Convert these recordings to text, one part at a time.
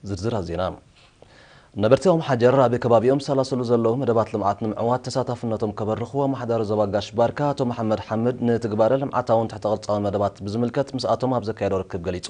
ዝርዝራት ዜና። ነበርቲ ኦም ሓጀር ኣብ ከባቢኦም ዝሰላሰሉ ዘለዉ መደባት ልምዓት ንምዕዋት ተሳታፍነቶም ከበርኽዎ ኣመሓዳሪ ዞባ ጋሽ ባርካ ኣቶ መሓመድ ሓምድ ንትግባረ ልምዓታውን ትሕተ ቅርጻዊ መደባት ብዝምልከት ምስኣቶም ኣብ ዘካየዶ ርክብ ገሊጹ።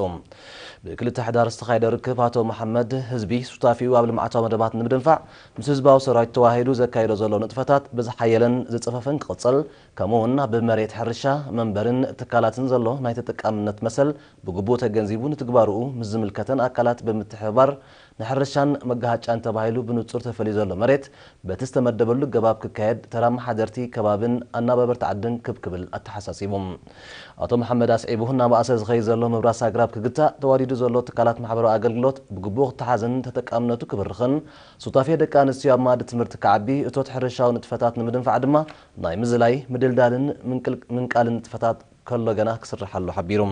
ብክልተ ሕዳር ዝተኻየደ ርክብ ኣቶ መሓመድ ህዝቢ ሱታፊኡ ኣብ ልምዓታዊ መደባት ንምድንፋዕ ምስ ህዝባዊ ሰራዊት ተዋሂዱ ዘካየዶ ዘሎ ንጥፈታት ብዝሓየለን ዝጸፈፈን ክቕጽል፣ ከምኡ እውን ኣብ መሬት ሕርሻ፣ መንበርን ትካላትን ዘሎ ናይ ተጠቃምነት መሰል ብግቡእ ተገንዚቡ ንትግባርኡ ምስ ዝምልከተን ኣካላት ብምትሕብባር ንሕርሻን መጋሃጫን ተባሂሉ ብንጹር ተፈልዩ ዘሎ መሬት በቲ ዝተመደበሉ ገባብ ክካየድ ተራ ኣመሓደርቲ ከባብን ኣናባበርቲ ዓድን ክብ ክብል ኣተሓሳሲቡ። ኣቶ መሓመድ ኣስዒቡ እናበኣሰ ዝኸይድ ዘሎ ምብራስ ኣግራብ ክግታእ፣ ተዋዲዱ ዘሎ ትካላት ማሕበራዊ ኣገልግሎት ብግቡእ ክተሓዝን ተጠቃምነቱ ክብርኽን፣ ሱታፌ ደቂ ኣንስትዮ ኣብ መኣዲ ትምህርቲ ክዓቢ፣ እቶት ሕርሻዊ ንጥፈታት ንምድንፋዕ ድማ ናይ ምዝላይ፣ ምድልዳልን ምንቅል-፣ ምንቃልን ንጥፈታት ከሎ ገና ክስራሕ ኣሎ ሓቢሩ።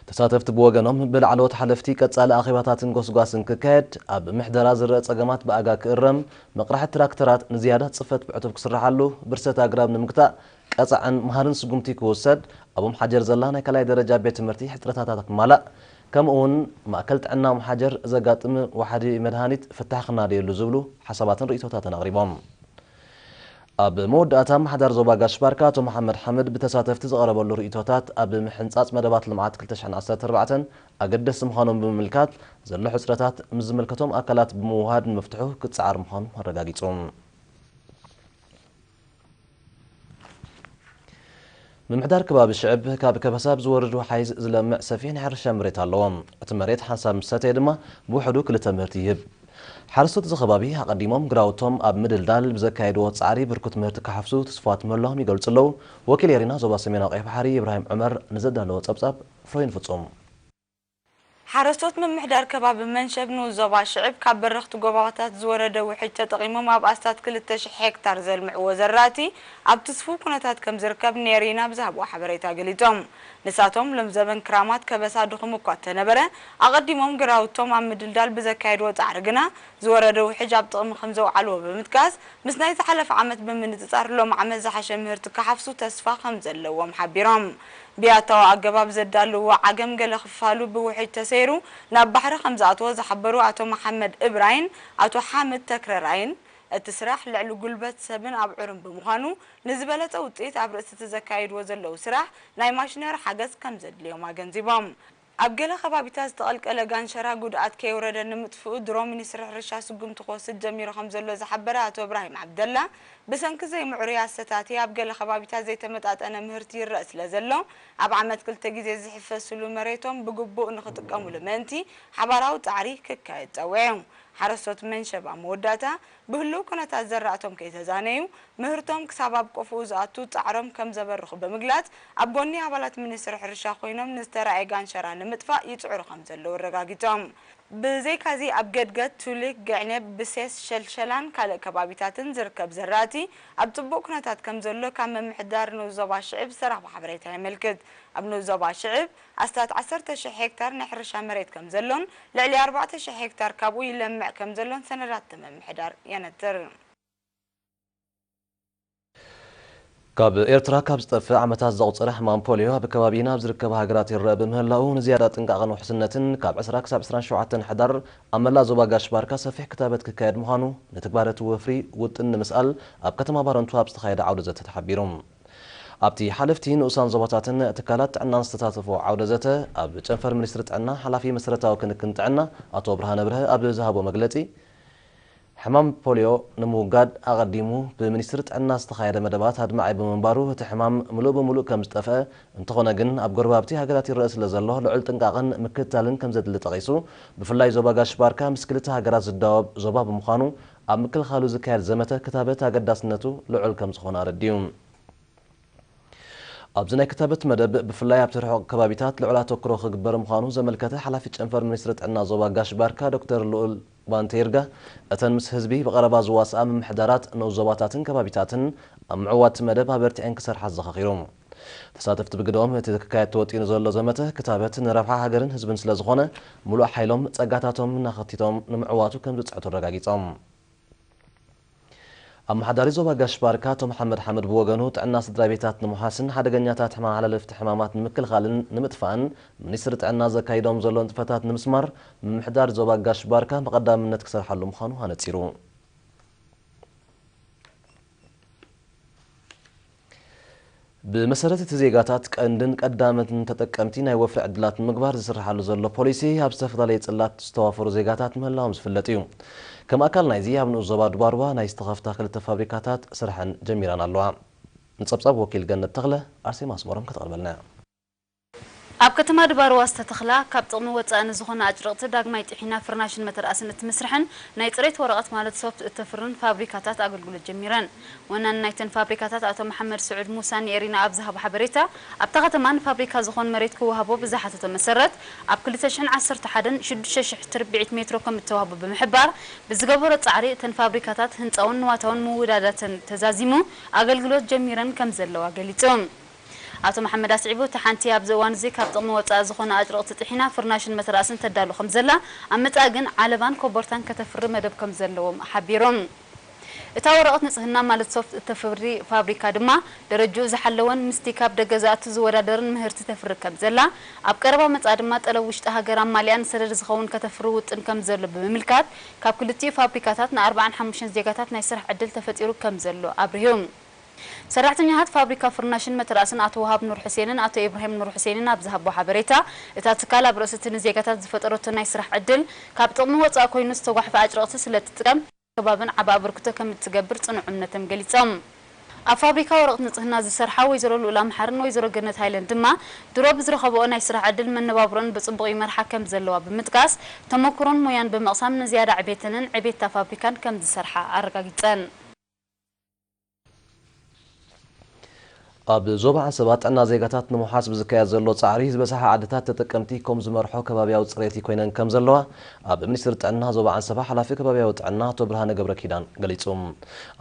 ተሳተፍቲ ብወገኖም ብላዕለዎት ሓለፍቲ ቀጻሊ ኣኼባታትን ጎስጓስን ክካየድ፣ ኣብ ምሕደራ ዝረአ ጸገማት ብኣጋ ክእረም፣ መቕራሕቲ ትራክተራት ንዝያዳ ጽፈት ብዕቱብ ክስርሓሉ፣ ብርሰት ኣግራብ ንምግታእ ቀጻዕን መሃርን ስጉምቲ ክውሰድ፣ ኣብ ኦም ሓጀር ዘላ ናይ ካልኣይ ደረጃ ቤት ትምህርቲ ሕጽረታታ ክማላእ፣ ከምኡ እውን ማእከል ጥዕና ኦም ሓጀር ዘጋጥም ዋሕዲ መድሃኒት ፍታሕ ክናደየሉ ዝብሉ ሓሳባትን ርእይቶታትን ኣቕሪቦም። ኣብ መወዳእታ ኣመሓዳሪ ዞባ ጋሽ ባርካ ኣቶ መሓመድ ሓምድ ብተሳተፍቲ ዝቐረበሉ ርእይቶታት ኣብ ምሕንጻጽ መደባት ልምዓት ክልተ ሽሕን ዓሰርተ ኣርባዕተን ኣገደስቲ ምዃኖም ብምምልካት ዘሎ ሕጽረታት ምስ ዝምልከቶም ኣካላት ብምውሃድ ንምፍትሑ ክጸዓር ምዃኑ ኣረጋጊጹ። ምምሕዳር ከባቢ ሽዕብ ካብ ከበሳ ብዝወርድ ወሓይዝ ዝለምዕ ሰፊሕ ናይ ሕርሻ መሬት ኣለዎ። እቲ መሬት ሓንሳብ ምስ ሰተየ ድማ ብውሕዱ ክልተ ምህርቲ ይህብ። ሓረስቶት እዚ ከባቢ ኣቐዲሞም ግራውቶም ኣብ ምድልዳል ብዘካየድዎ ጻዕሪ ብርኩት ምህርቲ ክሓፍሱ ትስፋት ምህላዎም ይገልጹ ኣለዉ። ወኪል ኤሪና ዞባ ሰሜናዊ ቀይሕ ባሕሪ ኢብራሂም ዑመር ንዘዳለዎ ጸብጻብ ፍሮይን ፍጹም። ሓረስቶት ምምሕዳር ከባቢ መንሸብ ንኡስ ዞባ ሽዕብ ካብ በረኽቲ ጎባታት ዝወረደ ውሕጅ ተጠቒሞም ኣብ ኣስታት ክልተ ሽሕ ሄክታር ዘልምዕዎ ዘራእቲ ኣብ ትስፉው ኩነታት ከም ዝርከብ ኔሪና ብዝሃብዎ ሓበሬታ ገሊጾም። ንሳቶም ሎም ዘበን ክራማት ከበሳ ድኹም እኳ እንተነበረ ኣቐዲሞም ግራውቶም ኣብ ምድልዳል ብዘካየድዎ ጻዕሪ ግና ዝወረደ ውሕጅ ኣብ ጥቕሚ ከም ዘውዓልዎ ብምጥቃስ ምስ ናይ ዝሓለፈ ዓመት ብምንጽጻር ሎም ዓመት ዝሓሸ ምህርቲ ክሓፍሱ ተስፋ ከም ዘለዎም ሓቢሮም። ብያታዊ ኣገባብ ዘዳልውዎ ዓገም ገለ ክፋሉ ብውሕጅ ተሰይሩ ናብ ባሕሪ ከም ዝኣተወ ዝሓበሩ ኣቶ መሓመድ እብራይን ኣቶ ሓምድ ተክረራይን፣ እቲ ስራሕ ልዕሊ ጉልበት ሰብን ኣብዑርን ብምዃኑ ንዝበለጸ ውጽኢት ኣብ ርእሲ እቲ ዘካይድዎ ዘለዉ ስራሕ ናይ ማሽነሪ ሓገዝ ከም ዘድልዮም ኣገንዚቦም። ኣብ ገለ ከባቢታት ዝተቐልቀለ ጋንሸራ ጉድኣት ከየውረደ ንምጥፍኡ ድሮ ሚኒስትሪ ሕርሻ ስጉምቲ ክወስድ ጀሚሩ ከም ዘሎ ዝሓበረ ኣቶ እብራሂም ዓብደላ፣ ብሰንኪ ዘይምዕሩይ ኣሰታትያ ኣብ ገለ ከባቢታት ዘይተመጣጠነ ምህርቲ ይረእ ስለ ዘሎ፣ ኣብ ዓመት ክልተ ግዜ ዝሕፈስሉ መሬቶም ብግቡእ ንኽጥቀሙሉ ምእንቲ ሓባራዊ ጻዕሪ ክካየድ ጸዊዑ። ሓረስቶት መንሸባ መወዳእታ ብህሉው ኩነታት ዘራእቶም ከይተዛነዩ፣ ምህርቶም ክሳብ ኣብ ቆፎኡ ዝኣቱ ጻዕሮም ከም ዘበርኹ ብምግላጽ፣ ኣብ ጎኒ ኣባላት ሚኒስትሪ ሕርሻ ኮይኖም ንዝተራእየ ጋንሸራ ንምጥፋእ ይጽዕሩ ከም ዘለዉ ኣረጋጊጾም። ብዘይካዚ ኣብ ገድገድ፣ ቱሊክ፣ ገዕኔብ፣ ብሴስ፣ ሸልሸላን ካልእ ከባቢታትን ዝርከብ ዘራእቲ ኣብ ጽቡቕ ኩነታት ከም ዘሎ ካብ ምምሕዳር ንኡስ ዞባ ሽዕብ ዝተረኽበ ሓበሬታ የመልክት። ኣብ ንኡስ ዞባ ሽዕብ ኣስታት ዓሰርተ ሽሕ ሄክታር ናይ ሕርሻ መሬት ከም ዘሎን ልዕሊ ኣርባዕተ ሽሕ ሄክታር ካብኡ ይለምዕ ከም ዘሎን ሰነዳት እቲ ምምሕዳር የነጽር። ካብ ኤርትራ ካብ ዝጠፍእ ዓመታት ዘቑጸረ ሕማም ፖልዮ ኣብ ከባቢና ኣብ ዝርከባ ሃገራት ይረአ ብምህላዉ፣ ንዝያዳ ጥንቃቐን ውሕስነትን ካብ ዕስራ ክሳብ ዕስራን ሸውዓተን ሕዳር ኣብ መላእ ዞባ ጋሽ ባርካ ሰፊሕ ክታበት ክካየድ ምዃኑ ንትግባረ እቲ ወፍሪ ውጥን ንምስኣል ኣብ ከተማ ባረንቱ ኣብ ዝተኻየደ ዓውደ ዘተ ተሓቢሩ። ኣብቲ ሓለፍቲ ንኡሳን ዞባታትን ትካላት ጥዕናን ዝተሳተፎ ዓውደ ዘተ፣ ኣብ ጨንፈር ሚኒስትሪ ጥዕና ሓላፊ መሰረታዊ ክንክን ጥዕና ኣቶ ብርሃነ ብርሀ ኣብ ዝሃቦ መግለጺ፣ ሕማም ፖልዮ ንምውጋድ ኣቐዲሙ ብሚኒስትሪ ጥዕና ዝተኻየደ መደባት ኣድማዒ ብምንባሩ፣ እቲ ሕማም ምሉእ ብምሉእ ከም ዝጠፍአ፣ እንተኾነ ግን ኣብ ጎረባብቲ ሃገራት ይረአ ስለ ዘሎ ልዑል ጥንቃቐን ምክትታልን ከም ዘድሊ ጠቒሱ፣ ብፍላይ ዞባ ጋሽ ባርካ ምስ ክልተ ሃገራት ዝዳወብ ዞባ ብምዃኑ፣ ኣብ ምክልኻሉ ዝካየድ ዘመተ ክታበት ኣገዳስነቱ ልዑል ከም ዝኾነ ኣረዲኡ። ኣብዚ ናይ ክታበት መደብ ብፍላይ ኣብቲ ርሑቕ ከባቢታት ልዑል ኣተኩሮ ክግበር ምዃኑ ዘመልከተ ሓላፊ ጨንፈር ሚኒስትሪ ጥዕና ዞባ ጋሽ ባርካ ዶክተር ልኡል ባንተ ይርጋ፣ እተን ምስ ህዝቢ ብቐረባ ዝዋስኣ ምምሕዳራት ንኡስ ዞባታትን ከባቢታትን ኣብ ምዕዋት እቲ መደብ ኣበርቲዐን ክሰርሓ ኣዘኻኺሩ። ተሳተፍቲ ብግደኦም፣ እቲ ክካየድ ተወጢኑ ዘሎ ዘመተ ክታበት ንረብሓ ሃገርን ህዝብን ስለ ዝኾነ፣ ምሉእ ሓይሎም ጸጋታቶም እናኸቲቶም ንምዕዋቱ ከም ዝጽዕቱ ኣረጋጊጾም። ኣመሓዳሪ ዞባ ጋሽ ባርካ ኣቶ መሓመድ ሓመድ ብወገኑ፣ ጥዕና ስድራ ቤታት ንምውሓስን ሓደገኛታት መሓላለፍቲ ሕማማት ንምክልኻልን ንምጥፋእን፣ ሚኒስትሪ ጥዕና ዘካይዶም ዘሎ ንጥፈታት ንምስማር፣ ምምሕዳር ዞባ ጋሽ ባርካ ብቐዳምነት ክሰርሓሉ ምዃኑ ኣነጺሩ። ብመሰረት እቲ፣ ዜጋታት ቀንድን ቀዳመትን ተጠቀምቲ ናይ ወፍሪ ዕድላት ንምግባር ዝስርሓሉ ዘሎ ፖሊሲ፣ ኣብ ዝተፈላለየ ጽላት ዝተዋፈሩ ዜጋታት ምህላዎም ዝፍለጥ እዩ። ከም ኣካል ናይዚ፣ ኣብ ንኡስ ዞባ ዱባርዋ ናይ ዝተኸፍታ ክልተ ፋብሪካታት ስርሐን ጀሚረን ኣለዋ። ንጸብጻብ ወኪል ገነት ተኽለ፣ ኣርሴማ ኣስመሮም ከተቕርበልና እያ። ኣብ ከተማ ድባርዋ ዝተተኽላ ካብ ጥቕሚ ወጻኢ ንዝኾነ ኣጭርቕቲ ዳግማይ ጥሒና ፍርናሽን መተርኣስን እትምስርሐን ናይ ጽሬት ወረቐት ማለት ሶፍት እተፍርን ፋብሪካታት ኣገልግሎት ጀሚረን። ወናኒ ናይተን ፋብሪካታት ኣቶ መሓመድ ስዑድ ሙሳ ንኤሪና ኣብ ዝሃቦ ሓበሬታ፣ ኣብታ ከተማ ንፋብሪካ ዝኾን መሬት ክወሃቦ ብዝሓተቶ መሰረት፣ ኣብ ክልተ ሽሕን ዓሰርተ ሓደን ሽዱሽተ ሽሕ ትርብዒት ሜትሮ ከም እተዋህቦ ብምሕባር፣ ብዝገበሮ ጻዕሪ እተን ፋብሪካታት ህንጻውን ንዋታውን ምውዳዳተን ተዛዚሙ ኣገልግሎት ጀሚረን ከም ዘለዋ ገሊጹ። ኣቶ መሓመድ ኣስዒቡ፣ እታ ሓንቲ ኣብዚ እዋን እዚ ካብ ጥቕሚ ወጻኢ ዝኾነ ኣጭርቕቲ ጥሒና ፍርናሽን መተርኣስን ተዳሉ ከም ዘላ፣ ኣብ መጻኢ ግን ዓለባን ኮቦርታን ከተፍሪ መደብ ከም ዘለዎም ሓቢሮም። እታ ወረቐት ንጽህና ማለት ሶፍት እተፍሪ ፋብሪካ ድማ ደረጅኡ ዝሓለወን ምስቲ ካብ ደገ ዝኣቱ ዝወዳደርን ምህርቲ ተፍሪ ከም ዘላ፣ ኣብ ቀረባ መጻኢ ድማ ጠለብ ውሽጢ ሃገር ኣማሊኣ ንሰደድ ዝኸውን ከተፍሪ ውጥን ከም ዘሎ ብምምልካት፣ ካብ ክልቲኡ ፋብሪካታት ንኣርባዓን ሓሙሽተን ዜጋታት ናይ ስራሕ ዕድል ተፈጢሩ ከም ዘሎ ኣብሪሁ። ሰራሕተኛታት ፋብሪካ ፍርናሽን መተርኣስን ኣቶ ወሃብ ኑር ሕሴንን ኣቶ ኢብራሂም ኑር ሕሴንን ኣብ ዝሃቦ ሓበሬታ፣ እታ ትካል ኣብ ርእሲ እቲ ንዜጋታት ዝፈጠረቶ ናይ ስራሕ ዕድል፣ ካብ ጥቕሚ ወጻኢ ኮይኑ ዝተጓሕፈ ኣጭርቕቲ ስለ እትጥቀም፣ ከባብን ዓቢ ኣበርክቶ ከም እትገብር ጽኑዕ እምነቶም ገሊጾም። ኣብ ፋብሪካ ወረቐት ንጽህና ዝሰርሓ ወይዘሮ ልኡላ መሓርን ወይዘሮ ገነት ሃይለን ድማ፣ ድሮ ብዝረኸብኦ ናይ ስራሕ ዕድል መነባብሮን ብጽቡቕ ይመርሓ ከም ዘለዋ ብምጥቃስ፣ ተመኩሮን ሞያን ብምቕሳም ንዝያዳ ዕቤተንን ዕቤትታ ፋብሪካን ከም ዝሰርሓ ኣረጋጊጸን። ኣብ ዞባ ዓሰባ ጥዕና ዜጋታት ንምውሓስ ብዝካየድ ዘሎ ጻዕሪ፣ ዝበዝሓ ዓድታት ተጠቀምቲ ኮም ዝመርሖ ከባብያዊ ጽሬት ኮይነን ከም ዘለዋ፣ ኣብ ሚኒስትሪ ጥዕና ዞባ ዓሰባ ሓላፊ ከባብያዊ ጥዕና ኣቶ ብርሃነ ገብረ ኪዳን ገሊጹ።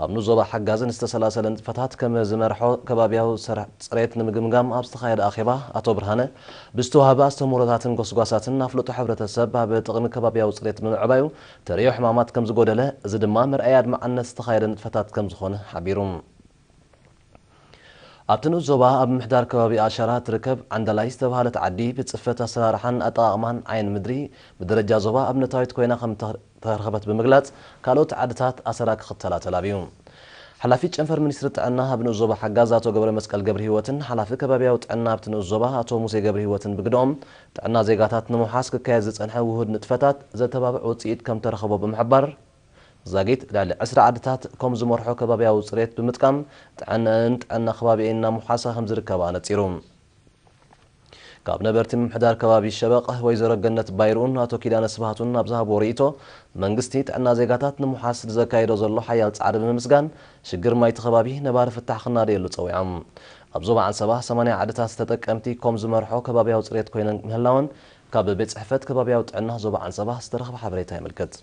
ኣብ ንኡስ ዞባ ሓጋዝን ዝተሰላሰለ ንጥፈታት ከም ዝመርሖ ከባብያዊ ስራሕ ጽሬት ንምግምጋም ኣብ ዝተኻየደ ኣኼባ፣ ኣቶ ብርሃነ ብዝተዋህበ ኣስተምህሮታትን ጎስጓሳትን ኣፍልጦ ሕብረተሰብ ኣብ ጥቕሚ ከባብያዊ ጽሬት ብምዕባዩ፣ ተርእዮ ሕማማት ከም ዝጎደለ፣ እዚ ድማ መርኣያ ኣድማዕነት ዝተኻየደ ንጥፈታት ከም ዝኾነ ሓቢሩ። ኣብቲ ንኡስ ዞባ ኣብ ምምሕዳር ከባቢ ኣሻራ ትርከብ ዓንዳላይ ዝተባህለት ዓዲ፣ ብጽፈት ኣሰራርሓን ኣጠቓቕማን ዓይኒ ምድሪ ብደረጃ ዞባ ኣብነታዊት ኮይና ከም እተረኸበት ብምግላጽ፣ ካልኦት ዓድታት ኣሰራ ክኽተላ ተላብዩ። ሓላፊ ጨንፈር ሚኒስትሪ ጥዕና ኣብ ንኡስ ዞባ ሓጋዝ ኣቶ ገብረ መስቀል ገብረ ህይወትን ሓላፊ ከባብያዊ ጥዕና ኣብቲ ንኡስ ዞባ ኣቶ ሙሴ ገብረ ህይወትን ብግደኦም፣ ጥዕና ዜጋታት ንምውሓስ ክካየድ ዝጸንሐ ውሁድ ንጥፈታት ዘተባብዕ ውጽኢት ከም ተረኸቦ ብምሕባር፣ ዛጊት ልዕሊ ዕስራ ዓድታት ኮም ዝመርሖ ከባብያዊ ጽሬት ብምጥቃም፣ ጥዕናን ጥዕና ከባቢኤን እናምውሓሳ ከም ዝርከባ ኣነጺሩ። ካብ ነበርቲ ምምሕዳር ከባቢ ሸበቕ ወይዘሮ ገነት ባይርኡን ኣቶ ኪዳነ ስብሃቱን ኣብ ዝሃብዎ ርእይቶ፣ መንግስቲ ጥዕና ዜጋታት ንምውሓስ ንዘካየዶ ዘሎ ሓያል ጻዕሪ ብምምስጋን፣ ሽግር ማይቲ ከባቢ ነባሪ ፍታሕ ክናደየሉ ጸዊዖም። ኣብ ዞባ ዓንሰባ ሰማንያ ዓድታት ተጠቀምቲ ኮም ዝመርሖ ከባብያዊ ጽሬት ኮይነን ምህላወን ካብ ቤት ጽሕፈት ከባብያዊ ጥዕና ዞባ ዓንሰባ ዝተረኽበ ሓበሬታ የመልክት።